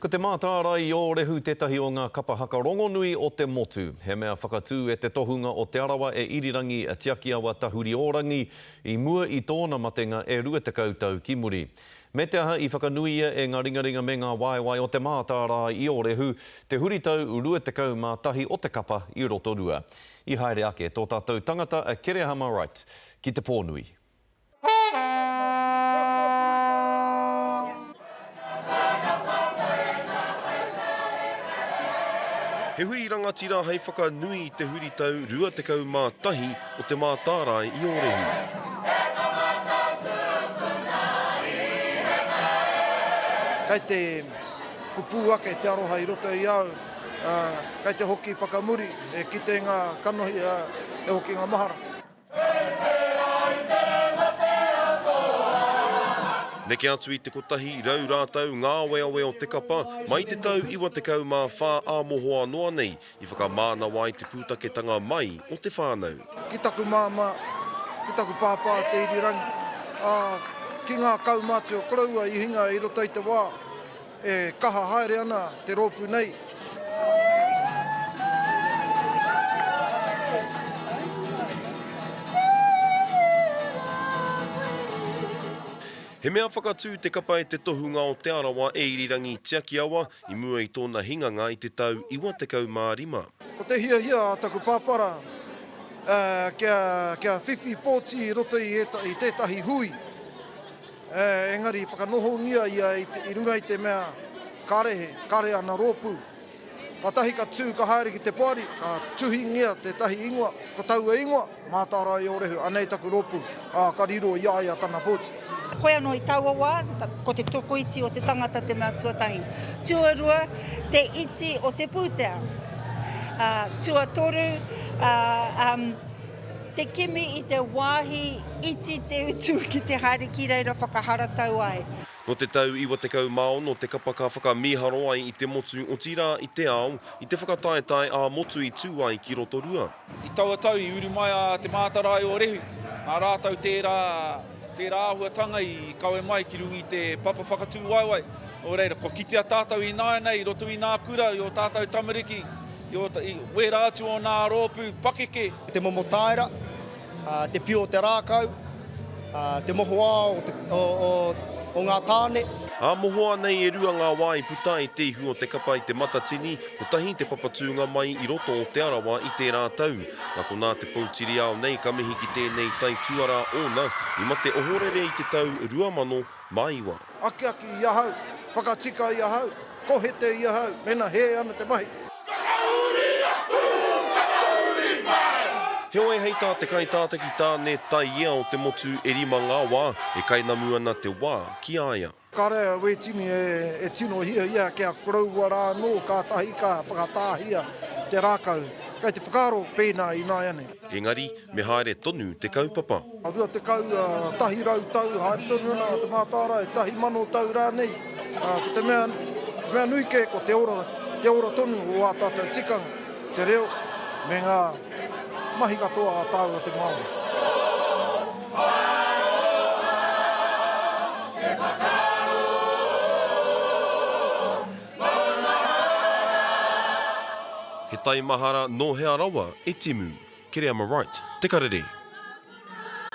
Ko Te Mātārae-i-Ōrehu tētahi o ngā kapa haka rongonui o te motu. He mea whakatū e te tohunga o Te Arawa e Irirangi Tiakiawa Tahuriorangi i mua i tōna matenga e 20 tau ki muri. Me te aha i whakanuia e ngā ringaringa me ngā waewae o Te Mātārae-i-Ōrehu te huritau 21 o te kapa i Rotorua. I haere ake tō tātou tangata a Kerehama Wright ki te pōnui. He hui rangatira hei whakanui i te huritau 21 o Te Mātārae i Ōrehu. Kei te pupū ake te aroha i roto i au, ā, kei te hoki whakamuri, e kite ngā kanohi, ā, e hoki ngā mahara. Neke atu i te 100 rātou ngā aweawe o te kapa mai te tau 94 ā mohoa noa nei i whakamānawa ai te pūtaketanga mai o te whānau. Ki taku māmā, ki taku pāpā Te Irirangi, ā, ki ngā kaumātua koroua i hinga i roto i te wā, E kaha haere ana te rōpū nei. He mea whakatū te kapa e te tohunga o Te Arawa e Irirangi Tiakiawa i mua i tōna hinganga i te tau 95. Ko te hiahia a taku pāpara kia whiwhi pōti i roto i tētahi hui. Engari i whakanohongia ia i runga i te mea kare he, kare ana rōpū. Kātahi ka tū ka haere ki te poari, ka tuhingia tētahi ingoa, ko taua ingoa, Mātārae-o-Rehu, anei taku rōpū, ā, ka riro i a ia tana pōti. Koe anō i taua wā, ko te tokoiti o te tangata te mea tuatahi. Tuarua, te iti o te pūtea. Tuatoru, Te kimi i te wāhi iti te utu ki te haere ki reira whakaharatau ai. Nō te tau 96 te kapa ka whakamīharo ai i te motu otirā i te ao i te whakataetae ā-motu i tū ai ki Rotorua. I taua tau i uru mai a Te Mātarae o Rehu, nā rātou tērā, tērā āhuatanga i kawe mai ki runga i te papa whakatū waewae. Nō reira, kua kitea tātou ināianei i roto i nā kura, i ō tātou tamariki, I wērā atu o nā rōpū pakeke. Te momo taera, te pio o te rākau, te mohoao o ngā tāne. Ā mohoa nei e rua ngā wā i puta ai te ihu o te kapa i Te Matatini, kotahi te papatūnga mai i roto o Te Arawa i tērā tau. Nā konā te poutiriao nei ka mihi ki tēnei taituarā ōna i mate ohorere i te tau 2009. Akiaki i ahau, whakatika i ahau, kohete i ahau, mena hē ana te mahi. Whakauri atu, whakauri mai! Heoi hei tā te kaitātaki tāne taiea o te motu e rima ngā wā e kainamu ana te wā ki a ia. Kare a Wētini e tino hiahia kia koroua rā anō kātahi ka whakatāhia te rākau. Kei te whakaaro pēnā ināianei. Engari, me haere tonu te kaupapa. 21 tau haere tonu ana a Te Mātārae, 1,000 tau rānei. Ko te mea, te mea nui kē ko te ora, te ora tonu o ā tātou tikanga, te reo me ngā mahi katoa a tāua te Māori. He taimahara nō hea rawa e timu? Kereama Wright, Te Karere.